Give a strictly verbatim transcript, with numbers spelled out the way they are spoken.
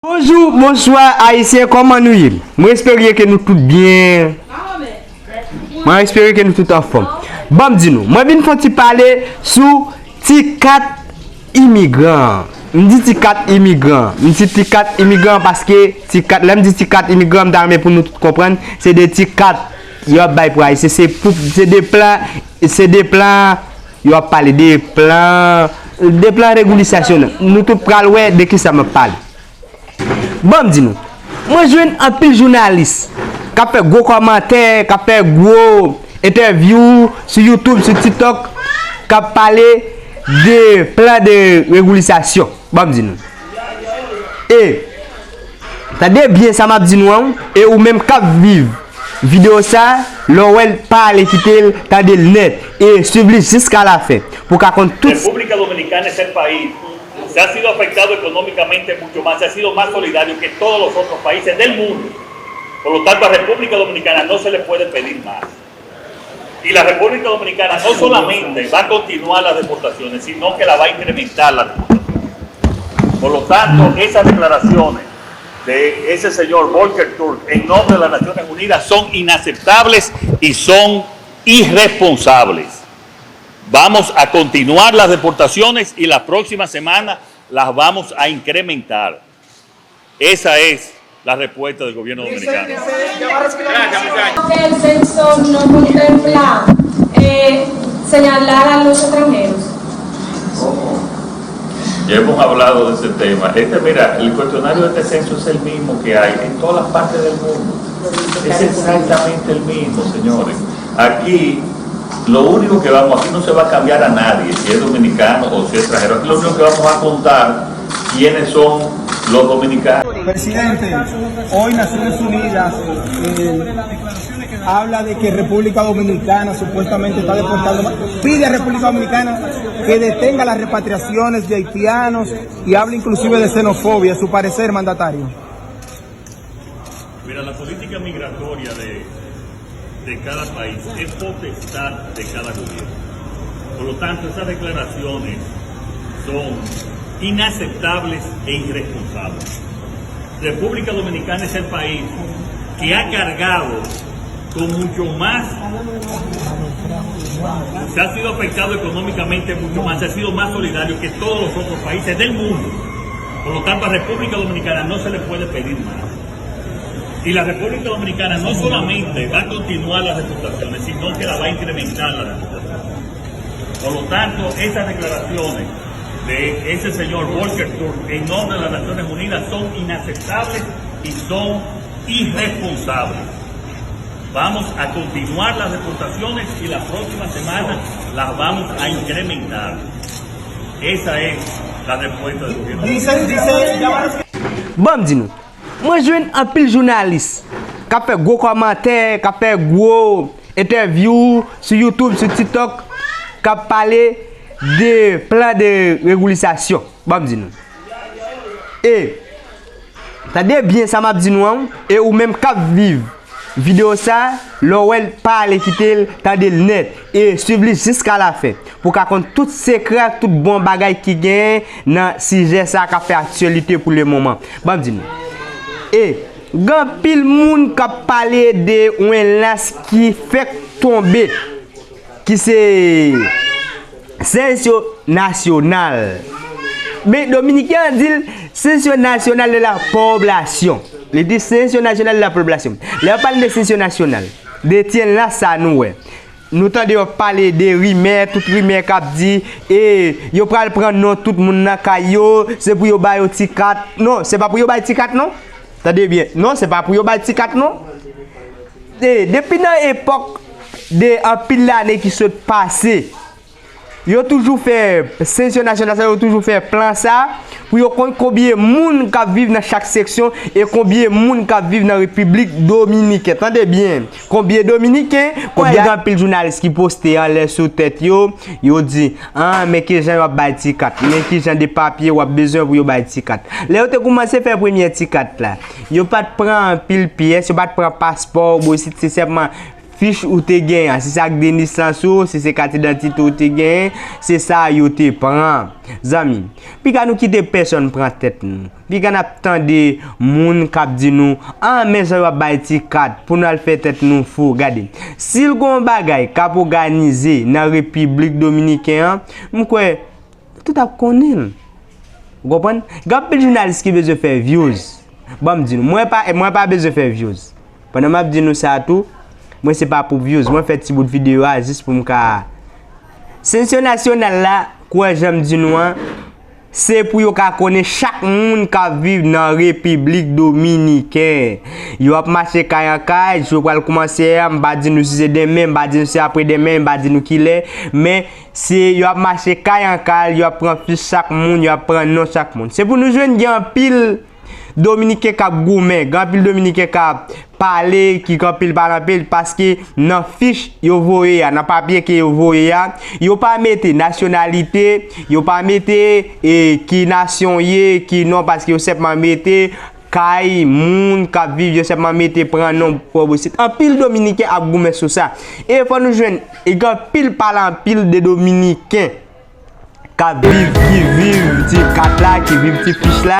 Bonjou, bonswa, Ayisyen, kòman nou ye? Mwen espere ke nou tout byen. Mwen espere ke nou tout anfòm. Ban m di nou, mwen vin fè yon ti pale sou ti kat imigran. M di ti kat imigran. M di ti kat imigran paske ti kat, lè m di ti kat imigran, m ta renmen pou nou tout konprann, se de ti kat y ap bay pou Ayisyen. Se pou, se de plan, se de plan, y ap pale de plan, de plan regoulisasyon. Nou tout pral wè de kisa m ap pale. Ban m di nou, mwen jwenn anpil jounalis k ap fè gwo kòmantè, k ap fè gwo entèvyou sou YouTube, sou TikTok, k ap pale de plan de regoulisasyon. Ban m di nou. E, tande byen sa m ap di nou an, e ou menm k ap viv videyo sa, lè w wè l, pa ale kite l, tande l nèt, e swiv li jiska la fen, pou w ka konn tout. República Dominicana es el país se ha sido afectado económicamente mucho más, se ha sido más solidario que todos los otros países del mundo. Por lo tanto, a República Dominicana no se le puede pedir más. Y la República Dominicana no solamente va a continuar las deportaciones, sino que la va a incrementar las deportaciones. Por lo tanto, esas declaraciones de ese señor Volker Türk en nombre de las Naciones Unidas son inaceptables y son irresponsables. Vamos a continuar las deportaciones y la próxima semana las vamos a incrementar. Esa es la respuesta del gobierno dominicano. Que el censo no contempla eh, señalar a los extranjeros. Ya hemos hablado de ese tema. Este, mira, el cuestionario de este censo es el mismo que hay en todas las partes del mundo. Es exactamente el mismo, señores. Aquí, lo único que vamos, aquí no se va a cambiar a nadie, si es dominicano o si es extranjero. Aquí lo único que vamos a contar quiénes son los dominicanos. Presidente, hoy Naciones Unidas eh, habla de que República Dominicana supuestamente está deportando más. Pide a República Dominicana que detenga las repatriaciones de haitianos y habla inclusive de xenofobia. Su parecer, mandatario. Mira, la política migratoria de, de cada país es potestad de cada gobierno. Por lo tanto, esas declaraciones son inaceptables e irresponsables. República Dominicana es el país que ha cargado con mucho más, se ha sido afectado económicamente mucho más, se ha sido más solidario que todos los otros países del mundo. Por lo tanto, a República Dominicana no se le puede pedir más. Y la República Dominicana no solamente va a continuar las deportaciones, sino que la va a incrementar las deportaciones. Por lo tanto, esas declaraciones de ese señor Volker Türk en nombre de las Naciones Unidas son inaceptables y son irresponsables. Vamos a continuar las deportaciones y la próxima semana las vamos a incrementar. Esa es la respuesta del gobierno. Dicen, dicen, ya van a Ban m di nou, mwen jwenn anpil jounalis k ap fè gwo kòmantè, k ap fè gwo entèvyou sou YouTube, sou TikTok, k ap pale de plan de regoulisasyon. Ban m di nou. E, tande byen sa m ap di nou an, e ou menm k ap viv videyo sa, lè w wè l, pa ale kite l, tande l nèt, e swiv li jiska la fen, pou w ka konn tout sekrè, tout bon bagay ki genyen nan sijè sa k ap fè aktyalite pou le moman. Ban m di nou. E, gen anpil moun k ap pale de yon enlas ki fèk tonbe, ki se Censo Nacional. Men, dominiken an di l Censo Nacional de la Población. Li di Censo Nacional de la Población. Lè yo pale de Censo Nacional, de ti enlas sa nou wè. Nou tande yo pale de rimè, tout rimè k ap di, e, yo pral pran non tout moun nan kay yo, se pou yo ba yo ti kat. Non, se pa pou yo bay ti kat, non. Tande byen. Non, se pa pou yo bay ti kat, non. E, depi nan epòk de anpil lane ki sot pase, yo toujou fè, Censo Nacional sa, yo toujou fè plan sa, pou yo konn konbyen moun k ap viv nan chak seksyon e konbyen moun k ap viv nan Repiblik Dominiken. Tande byen, konbyen Dominiken, konbyen gen anpil jounalis ki poste anlè sou tèt yo, yo di, an, men kijan yo ap bay ti kat, men kijan de papye w ap bezwen pou yo bay ti kat. Lè yo te koumanse fè premyè ti kat la, yo pa t pran anpil pyès, yo pa t pran paspò, bon, isit se sèlman fich ou te genyen an, si se ak de nesans ou, si se kat idantite ou te genyen, se sa yo te pran. Zanmi, piga nou kite pèsonn pran tèt nou. Piga n ap tande moun k ap di nou, "Ah, men jan yo ap bay ti kat pou n al fè tèt nou fou." Gade, si l gon bagay k ap òganize nan Repiblik Dominiken an, m kwè tout ap konnen l. Ou konprann? Gen anpil jounalis ki bezwen fè views. Ban m di nou, mwen pa, mwen pa bezwen fè views. Pandan m ap di nou sa tou, mwen se pa pou views. Mwen fè ti bout videyo a jis pou m ka. Sensyon nasyonal la, kwè jan m di nou an, se pou yo ka konnen chak moun k ap viv nan Repiblik Dominiken. Yo ap mache kay an kay, jou yo pral koumanse a, m pa di nou si se demen, m pa di nou si apre demen, m pa di nou kilè, men se yo ap mache kay an kay, yo ap pran fich chak moun, yo ap pran non chak moun. Se pou nou jwenn gen anpil Dominiken k ap goumen, gen anpil Dominiken k ap pale, ki gen anpil pale anpil, paske nan fich yo voye a, nan papye ke yo voye a, yo pa mete nasyonalite, yo pa mete, e, ki nasyon w ye, ki non, paske yo senpman mete kay moun k ap viv, yo senpman mete pran non pwòp isit. Anpil Dominiken ap goumen sou sa. E fò nou jwenn, e gen anpil pale anpil de Dominiken k ap viv, ki viv ti kat la, ki viv ti fich la.